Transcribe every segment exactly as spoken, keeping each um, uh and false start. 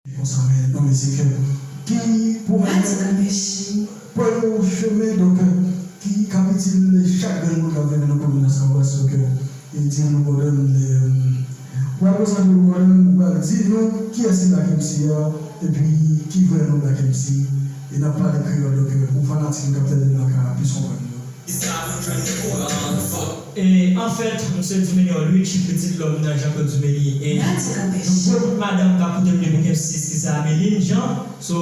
Konsa, men yon mizik ki pou mwen pran yon chemen, donk, ki k ap itil chak grenn moun k ap viv nan komin Laskawobas, donk, e di nou Gordon, e, w ap prezante nou Gordon, ou pral di nou kiyès ki Black M C a, epi ki vrè non Black M C, e n ap pale kreyòl, donk, pou fanatik nou k ap tande n la ka plis konprann nou. E, anfèt, m se Dumény Olwich, pitit lòm nan Jean Claude Dumény. E, yon gwo bout madanm k ap koute m depi Kèpsis, ki se Ameline Jean. So,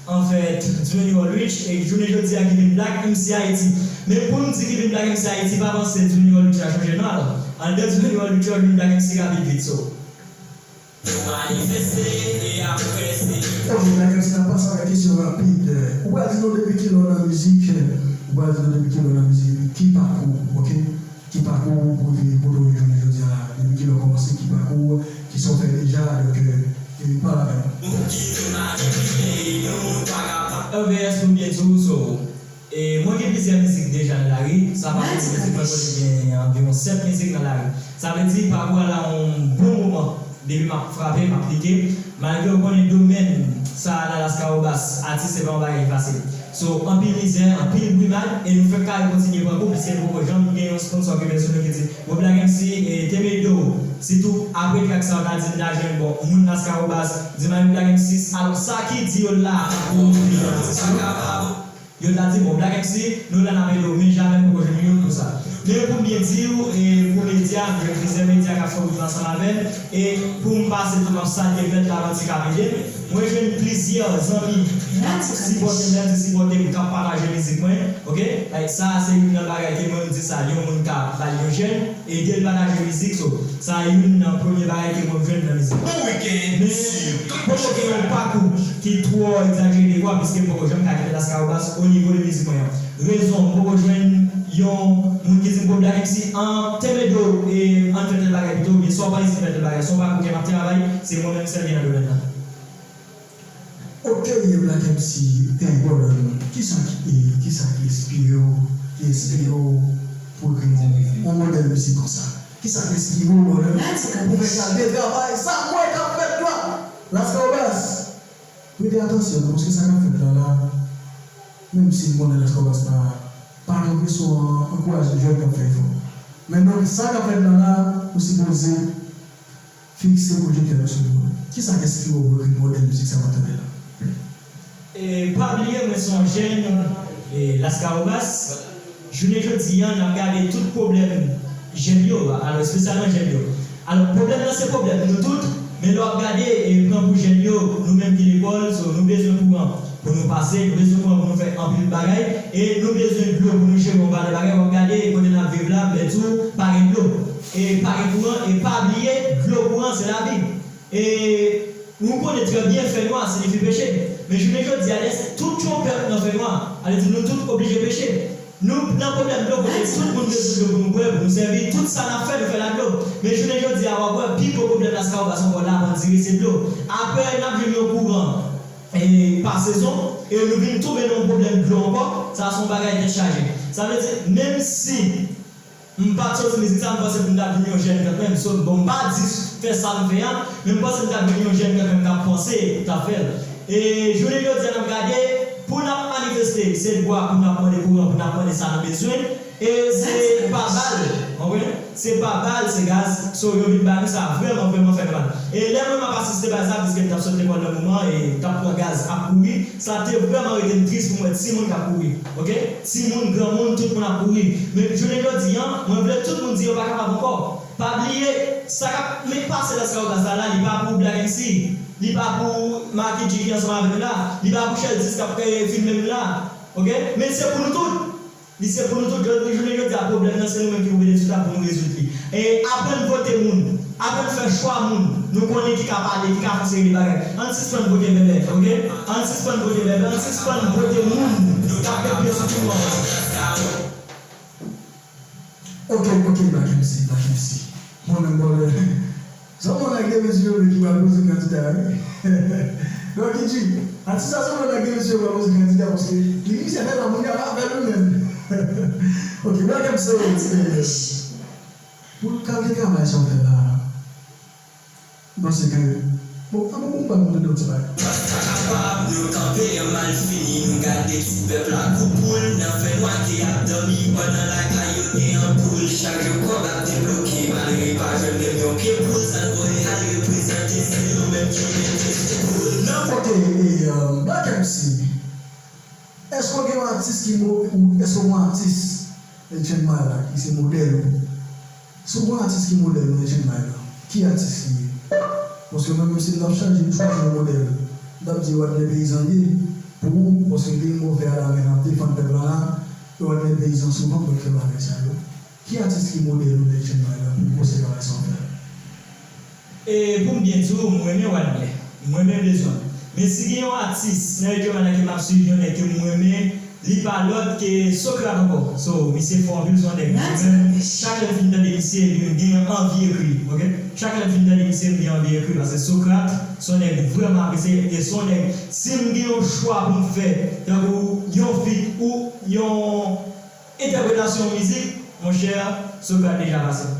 anfèt, Dumény Olwich, e jounen jodi a ki vin Black M C Ayiti. Men pou m di ki vin Black M C Ayiti, pa panse Dumény Olwich la chanje non, alò. Anndan Dumény Olwich yo vin Black M C rapid vit, so. Ok, Black M C, n ap pase avèk kesyon rapid. Ou pral di nou depi kilè w nan mizik, ou pral di nou depi kilè w nan mizik, epi ki pakou w, ok? Ki pakou w pou rive kote w ye jounen jodi a la? Depi kilè w kòmanse, ki pakou w, kisa w fè deja, donk, e, pale avè nou. L V S pou m byen di w, so, E, mwen gen plizyè mizik deja nan lari. Sa pa premye mizik mwen, kote gen anviwon sèt mizik nan lari. Sa vle di, pakou a la yon bon moman. Depi m ap frape, m ap pike. Malgre w konnen domèn sa a nan Laskawobas, atis se pa yon bagay ki fasil. So, anpil mizè, anpil brimad, e nou fèk kare kontinye pran kou, piske nou poko janm gen yon sponsò ki vin sou nou ki di, bon, Black M C, e, te mete w, sitou apre trak sa a, w ta di n ta jwenn, bon, moun Laskawobas, di m a Black M C, alò, sa ki di yo la, pou yo vin atis yo. Yo ta di, bon, Black M C, nou la n ap ede w, men jamè m poko jwenn youn pou sa. Men pou m byen di w, e pou medya, m jwenn plizyè medya k ap fè wout la ansanm avè m, e pou m pase tou, m ap salye Mèt Lavanti k ap ede m. Mwen jwenn plizyè zanmi k ap sipòte m, lè m di sipòte m, k ap pataje mizik mwen, ok? Like, sa a se youn nan bagay ke mwen m di sa, yon moun ka bay yon jèn, ede l pataje mizik, so, sa a youn nan premye bagay ke mwen m jwenn nan mizik. Bon weekend. Men, poko gen yon pakou ki twò egzajere dekwa, piske m poko janm ka kite Laskawobas o nivo de mizik mwen an. Rezon, m poko jwenn yon moun ki di m, bon, Black M C, an, te mete w, e, ann fè tèl bagay pito, oubyen sa w pa isit fè tèl bagay, se yon pakou ke m ap travay, se mwen menm sèl ki nan domèn nan. Ok, Black M C, e, Gordon, kisa ki, e, kisa ki enspire w, ki enspire w pou ekri yon, yon modèl mizik konsa? Kisa ki enspire w, Gordon, pou fè kalite travay sa m wè k ap fèt la, Laskawobas? Prete atansyon, non, paske sa k ap fèt la, la, menm si m konnen Laskawobas pa, pa kanpe sou an, ankouraje jèn k ap fè efò. Men donk, sa k ap fèt la, la, nou sipoze fikse pwojektè nou sou nou. Kisa k enspire w pou ekri modèl mizik sa m ap tande la? E, pa bliye, mwen se yon jèn, e, Laskawobas. Jounen jodi a, n ap gade tout pwoblèm jèn yo, alò, espesyalman jèn yo. Alò, pwoblèm nan se pwoblèm nou tout, men lè w ap gade, e, pran pou jèn yo, nou menm ki lekòl, so, nou bezwen kouran pou nou pase, nou bezwen kouran pou nou fè anpil bagay, e nou bezwen dlo pou nou jere yon pakèt bagay. W ap gade kote n ap viv la, Bètou, pa gen dlo. E pa gen kouran, e pa bliye, dlo, kouran, se lavi. E nou konnen trè byen fènwa siyifi peche. Men jounen jodi a, lè tout yon pèp nan fènwa, sa vle di nou tout oblije peche. Nou nan pwoblèm dlo, kote tout moun bezwen dlo pou nou bwè, pou nou sèvi, tout sa n ap fè, nou fè l ak dlo. Men jounen jodi a, w ap wè pi gwo pwoblèm Laskawobas ankò la, pandire, se dlo. Apre, n ap jwenn yon kouran, e, pa sezon, e nou vin tonbe nan yon pwoblèm dlo ankò, sa se yon bagay tèt chaje. Sa vle di, menm si m pa t soti mizik sa, m panse pou m ta vin yon jèn kanmenm. So, bon, m pa di fè sa m fè a, men m panse m ta vin yon jèn kanmenm k ap panse pou ta fè l. E jounen jodi a, n ap gade, pou n ap manifeste, se dwa pou n ap mande kouran, pou n ap mande sa nou bezwen. E se pa bal, w konprann? Se pa bal, se gaz. So, yo vin ba nou sa vrèman, vrèman fè nou mal. E lè mwen m ap asiste bagay sa, piske m t ap sot lekòl nan moman, e m t ap pran gaz ap kouri, sa te vrèman rete m tris pou m wè timoun k ap kouri. Ok? Timoun, granmoun, tout moun ap kouri. Men jounen jodi a, mwen vle tout moun di yo pa kapab ankò. Pa bliye, sa k ap, men pase Laskawobas la, la, li pa pou Black M C, li pa pou Marky G ki ansanm avè m la, li pa pou Sheldis k ap, e, filme m la. Ok? Men se pou nou tout. Li se pou nou tout. Jodi, jounen jodi a, pwoblèm nan, se nou menm ki pou mete sou tab pou nou rezoud li. E aprann vote moun, aprann fè chwa moun nou konnen ki ka pale, ki ka fè yon seri de bagay. Ann sispann vote bèbè, ok? Ann sispann vote bèbè, ann sispann vote moun k ap met pye sou kouran. Ok, ok, Black M C, Black M C. Mwen menm, bon, sa w konn ak de mesye yo ki pral poze kandida, wi. Rocky G, atis sa se w konn ak de mesye yo pral poze kandida, paske li misye fè la, moun yo ap avè l wi menm. Ok, Black M C, pou kalite travay sa w fè la, m panse ke Bon, an bon, bon, ban m tande yon ti bagay. Sa kapab, nou kanpe an malfini, nou gade ti pèp la kou poul, nan fènwa ki ap dòmi, pandan lakay yo gen anpoul, chak jou kòb ap debloke, malere pa jwenn menm yon pye poul, sa n voye al reprezante, se nou menm ki mete se poul nan. Ok, e, euh, Black M C, èske w gen yon atis ki mo-, ou èske w gen yon atis, Legend Mike la, ki se modèl ou? Si w gen yon atis ki modèl ou, Legend Mike la, ki atis li ye? Paske mwen menm, si m t ap chaje m chwazi yon modèl, m t ap di Wadner Paysan ye pou ou, paske li move a la men l ap defann pèp la la, e Wadner Paysan souvan konn fè bagay sa yo. Ki atis ki modèl ou, Legend Mike la, pou w poste travay sa w fè a? E pou m byen di w, m renmen Wadner. M renmen Blaze One. Men si gen yon atis nan Reggae Mania ke m ap swiv, yon nèg ke m renmen, li pa lòt ke Socrate ankò. So, misye fò anpil, se yon nèg m renmen. Chak lè m fin tande misye, epi m gen anvi ekri, ok? Chak lè m fin tande misye, m gen anvi ekri, paske Socrate, se yon nèg m vrèman apresye, e se yon nèg, si m gen yon chwa pou m fè, tankou yon feat ou yon entèpretasyon mizik, monchè, Socrate deja pase.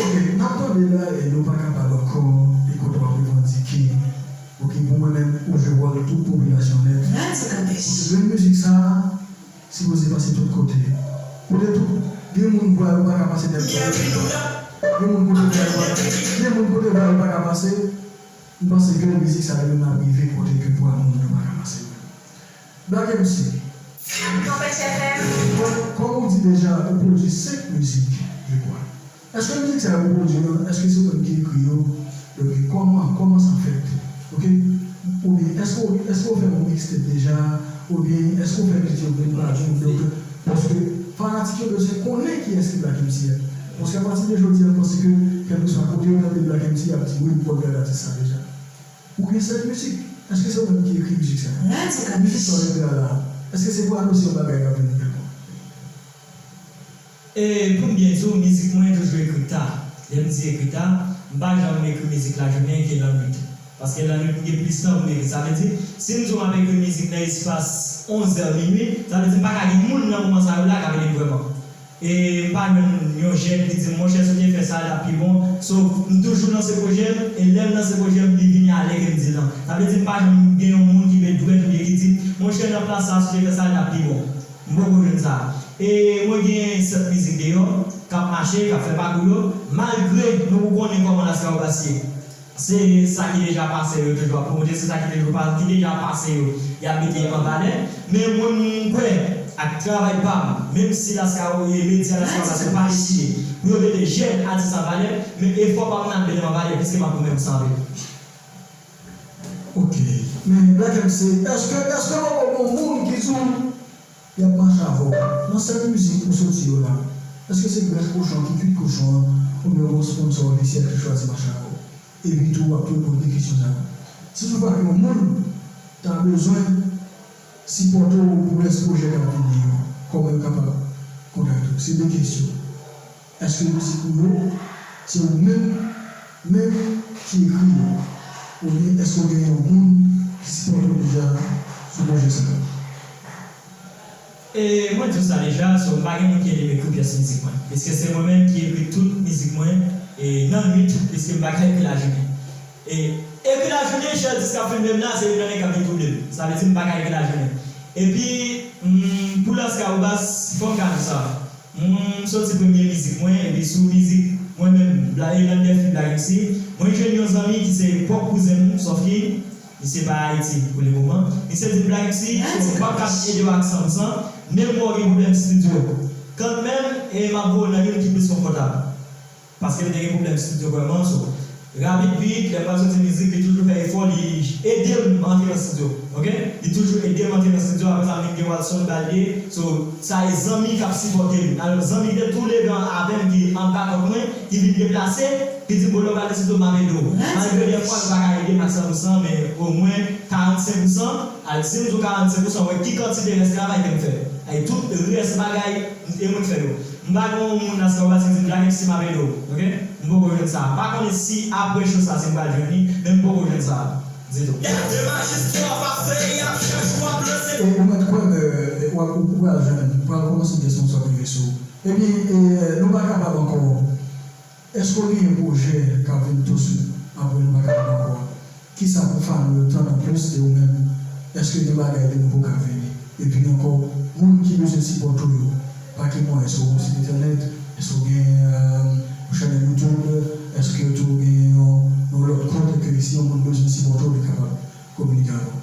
Ok, n ap tande la e nou pa ka pale ankò de kote w ap revandike. Ok, pou mwen menm, ou jwe wòl tout popilasyon nèt. Paske grenn mizik sa a, sipoze pase tout kote. Kote tout, gen moun vwa yo pa ka pase nèt. Gen moun kote vwa yo pa, gen moun kote vwa yo pa ka pase. M panse ke mizik sa li menm ap rive kote ke vwa moun yo pa ka pase menm. Black M C. Kòm, kòm ou di deja, ou pwodui senk mizik, je crois. Èske mizik sa yo ou pwodui yo, èske se ou menm ki ekri yo? Donk, kòman, kòman sa fèt? Ok? Oubyen, èske, èske ou fè yon mixtape deja? Oubyen, èske ou fè plis yo vin pa jou? Donk, paske fanatik yo bezwen konnen kiyès ki Black M C a. Paske apati de jodi a, m panse ke, kèlkeswa kote yo tande Black M C, y ap di, wi, m konn gade atis sa deja. Ou gen sèt mizik. Èske se ou menm ki ekri mizik sa? Mizik sa w ekri a la, èske se pou anonse yon bagay k ap vini kèlkonk? E pou m byen di w, mizik mwen toujou ekri ta. Lè m di ekri ta, m pa janm ekri mizik lajounen ke lannwit. Paske lannwit, m gen plis tan pou m ekri. Sa vle di, si m di w m ap ekri mizik nan espas onz è, minui, sa vle di m pa ka gen moun nan moman sa yo la k ap ede m vrèman. E m pa jwenn yon jèn ki di m, monchè, si w te fè sa, l t ap pi bon. So, m toujou lanse pwojè m, e lè m lanse pwojè m, li vini a lè ke m di l lan. Sa vle di m pa janm gen yon moun ki met dwèt oubyen ki di m, monchè, nan plas sa a, si w te fè sa, l t ap pi bon. M poko jwenn sa. E mwen gen sèt mizik deyò, k ap mache, k ap fè pakou yo, malgre nou konnen kòman Lascahobas ye. Se sa ki deja pase yo toujou ap pwomote, se sa ki toujou pa, ki deja pase yo, y ap mete an valè. Men mwen, m kwè, ak travay pa m, menm si Lascahobas, medya Lascahobas yo pa deside pou yo mete jèn atis an valè, men efò pa m nan ap mete m an valè, piske m ap goumen pou sa anpil. Ok. Men Black M C, èske, èske poko gen yon moun ki di w y ap mache avè w? Nan sèt mizik ou soti yo la, èske se grès kochon ki kuit kochon an, oubyen yon sponsò ofisyèl ki chwazi mache avè w? Epi tou, w ap tou reponn de kesyon sa yo. Si toutfwa ke yon moun ta bezwen sipòte w pou rès pwojè k ap vini yo, kòman yo kapab kontakte w? Se de kesyon. Èske mizik ou yo, se ou menm, menm ki ekri yo? Oubyen èske w gen yon moun ki sipòte w deja sou pwojè sa yo? E mwen di w sa deja, so, m pa gen moun ki ede m ekri pyès mizik mwen. Piske se mwen menm ki ekri tout mizik mwen, e nan nwit, piske m pa ka ekri lajounen. E ekri lajounen, chè, disk ap fin menm la, se youn nan nèg k ap vin twouble m. Sa vle di m pa ka ekri lajounen. Epi, mm, pou Lascahobas, fò m ka di sa. M soti premye mizik mwen, epi sou mizik mwen menm, Bla-, Elander feat Black M C, mwen jwenn yon zanmi ki se pwòp kouzen m, sòf ki misye pa Ayiti pou le moman. Misye di m, Black M C, so, m p ap ka ede w ak san pou san, men m wè w gen pwoblèm estidyo. Kanmenm, e m ap voye w nan youn ki plis konfòtab. Paske m te gen pwoblèm estidyo vrèman, so, rapid vit, lè m pral soti mizik, li toujou fè efò, li ede m antre nan estidyo, ok? Li toujou ede m antre nan estidyo, apre sa, m vin gen Walson Balde, so, sa e zanmi k ap sipòte m. Alò, zanmi ki te tou leve an-, avè m, ki anba kòt mwen, ki vin deplase, ki di m, bro, lè w pral nan estidyo, m ap ede w. Malgre dèfwa, yo pa ka ede m ak san pou san, men omwen karannsenk pou san, al, si m di w karannsenk pou san, wè ki kantite rès travay ke m fè. Ay, tout rès bagay, e mwen k fè yo. M pa gen yon moun nan Lascahobas ki di m, Black M C, m ap ede w, ok? M poko jwenn sa. M pa konnen si apre show sa, si m pral jwenn li, men m poko jwenn sa ditou. E ou mèt kwè, euh, w ap, ou pral jwenn. pral kòmanse gen sponsò prive sou ou. Ebyen, e, nou pa kapab ankò. Èske w genyen pwojè k ap vin tou swit apre nou pa kapab ankò a? Kisa pou fanmi yo tann anplis de ou menm? Èske gen bagay de nouvo k ap vini? Epi ankò, moun ki bezwen sipòte w yo, pa ki mwayen? Èske w gen yon sit entènèt? Èske w gen, euh, yon chanèl YouTube? Èske tou w gen yon, yon lòt kote ke si yon moun bezwen sipòte w, li kapab kominike avè w?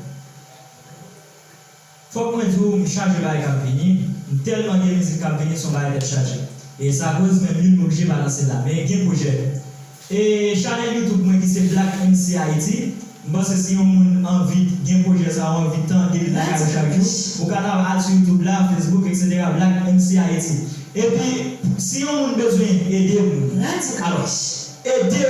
Fòk mwen di w, m chaje bagay k ap vini. M tèlman gen mizik k ap vini, se yon bagay tèt chaje. E sa koz menm youn m oblije balanse l la. Men gen pwojè. E chanèl YouTube mwen ki se Black M C Haiti, m panse si yon moun anvi gen pwojè sa, ou anvi tande l lakay ou chak jou, ou ka al sou YouTube la, Facebook, et cetera, Black M C Haiti. Epi, si yon moun bezwen ede m, alò, ede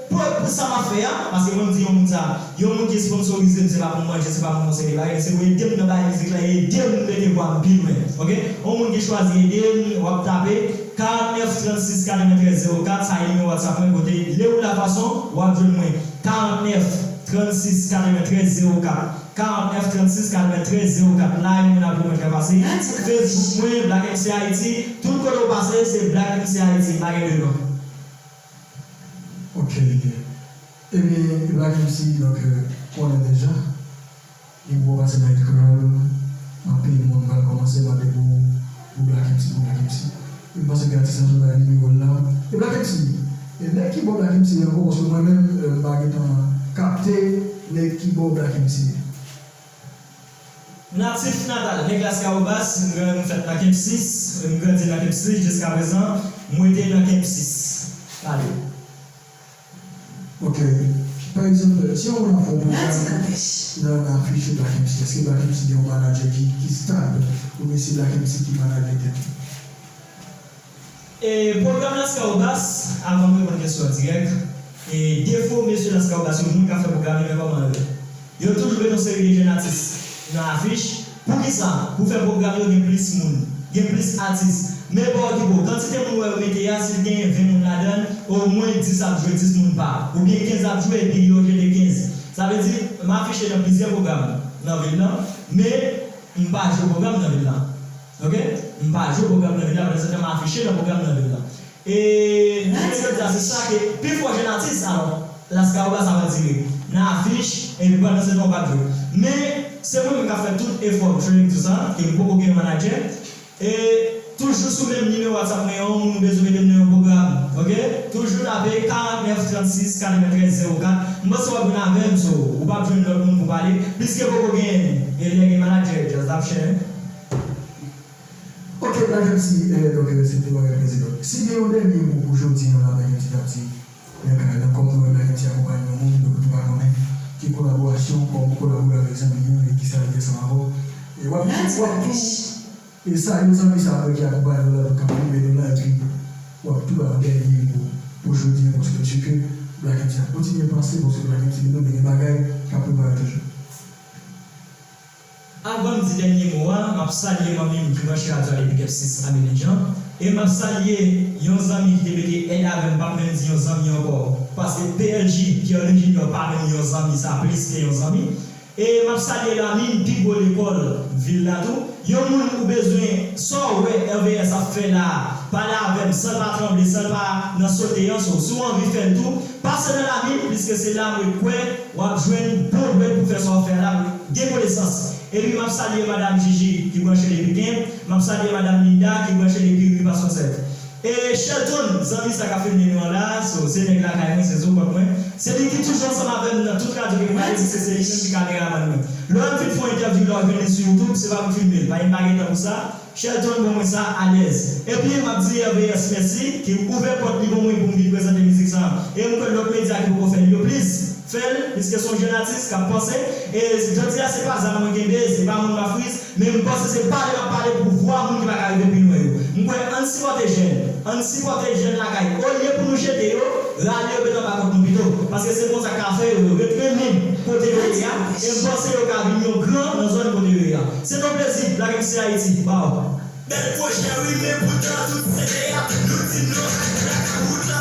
pou, pou sa m ap fè a, paske mwen m di yon moun sa, yon moun ki sponsorize m, se pa pou m manje, se pa pou m konsève bagay, se pou ede m nan bagay mizik la, e ede m mete vwa m pi lwen, oke? Yon moun ki chwazi ede m, w ap tape karant nèf trannsis katreventrèz zewo kat, sa e nimewo WhatsApp mwen, kote lè ou la fason, w ap jwenn mwen, karant nèf trannsis katreventrèz zewo kat, karant nèf trannsis katreventrèz zewo kat, la yon moun ap jwenn mwen trè fasil, Facebook mwen, Black M C Haiti, tout kote ou pase, se Black M C Haiti, m pa gen de non. Ok, ebyen, Black M C, donk, euh, konnen deja, li gwo pase Night Crawl, anpil moun pral kòmanse mande pou, pou Black M C, pou Black M C. M panse ke atis la sot bay nimewo l la. E Black M C, e nèg ki bò Black M C ankò, paske mwen menm, euh, m pa gentan kapte nèg ki bò Black M C. Natif natal, nèg Laskawobas, m gran-, m fèt nan Kemp sis, m grandi nan Kemp sis, jiskaprezan, m rete nan Kemp sis. Tande. Ok. Pa egzanp, si yon moun ap fè yon pwogram nan, nan afich Black M C, èske Black M C gen yon manadjè ki, ki stab, oubyen se Black M C ki manadjè tèt li? E pwogram Laskawobas, avan m reponn kesyon an dirèk, e defo mesye Laskawobas yo, moun k ap fè pwogram yo, men kòman yo ye? Yo toujou met yon seri de jèn atis nan afich. Poukisa? Pou fè pwogram yo gen plis moun, gen plis atis. Men pa okipe w, kantite moun ou wè yo mete a, si l genyen ven moun ladan l, omwen dis ap jwe, dis moun pa. Oubyen kenz ap jwe, epi yo jete kenz. Sa vle di, m afiche nan plizyè pwogram nan vil lan, men m pa jwe pwogram nan vil lan. Ok? M pa jwe pwogram nan vil la, pandan se tan m afiche nan pwogram nan vil la. E jounen jodi a, se sa ke pifò jèn atis, alò, Laskawobas ap atire nan afich, epi pandan se tan w pa t jwe. Men, se mwen menm k ap fè tout efò, m chwazi m di w sa, ke m poko gen manadjè. E toujou sou menm nimewo WhatsApp mwen an, yon moun bezwen mete m nan yon pwogram, ok? Toujou tape karant nèf trannsis katreventrèz zewo kat. M panse w ap jwenn avè m, so, ou p ap jwenn lòt moun pou pale, piske poko gen, e lè gen manadjè, djaz la ap chè. Ok, Black M C, eh, donk, eh, se te bagay prezidan. Si gen yon dènye mo pou jodi an la, Black M C t ap di, men bagay la, kòm nou wè Black M C akonpaye yon moun, donk nou pa konnen ki kolaborasyon, kòm ou kolabore avèk zanmi an, e ki sa li fè ansanm avè w. E w ap, w ap tou, e sa, yon zanmi sa vre ki akonpaye nou la, donk k ap filme nou la, epi w ap tou ba nou dènye mo pou jodi an, paske m si ke Black M C ap kontinye panse, paske Black M C li menm li gen bagay k ap prepare toujou. Avan m di dènye mo a, m ap salye manmi m ki branche radyo a depi Kèp sis Amelin Jean. E m ap salye yon zanmi ki te mete èd avè m, m p ap menm di yon zanmi ankò, paske P L G, Pierre Luc Junior, pa menm yon zanmi, sa plis ke yon zanmi. E m ap salye Lamine, pi gwo lekòl vil la tou. Yon moun ou bezwen, sa w wè R V S ap fè la a, pale avè m, san l pa tranble, san l pa nan sote an. So, si w anvi fè l tou, pase nan Lamine, piske se la mwen kwè w ap jwenn bon dwèt pou fè sa w ap fè a la, gen konesans. Epi m ap salye madanm Jiji ki branche depi Kemp, m ap salye madanm Linda ki branche depi Ri Pasteur Sèt. E Shelton, zanmi sa k ap filme nou an la, so, se nèg lakay mwen, se zo kòk mwen. Se li ki toujou ansanm avè m nan tout radyo ke m ale, piske se li menm ki kameramann mwen. Lè m fin fè yon entèvyou la, w jwenn li sou YouTube, se pa m ki filme l, pa, m pa gen tan pou sa. Shelton ban mwen sa alèz. Epi m ap di R V S mèsi, ki ouvè pòt li ban mwen pou m vin prezante mizik sa. E m kwè lòt medya ki poko fè l yo, please, fè l, piske se yon jèn atis k ap panse. E jodi a, se pa zam mwen kenbe, se pa moun m ap friz, men m panse se pale m ap pale pou vwa moun ki pa ka rive pi lwen yo. M kwè ann sipòte jèn, ann sipòte jèn lakay. Olye pou nou jete yo, rale yo met anba kòd nou pito. Paske se konsa k ka fè yo, yo ret renmen kote yo ye a. E m panse yo ka vin yon gran nan zòn kote yo ye a. Se te yon plezi, Black M C Haiti. Bye. Bèl pwojè wi, men poutan tout se teyat. Nou di non ak blakawout la.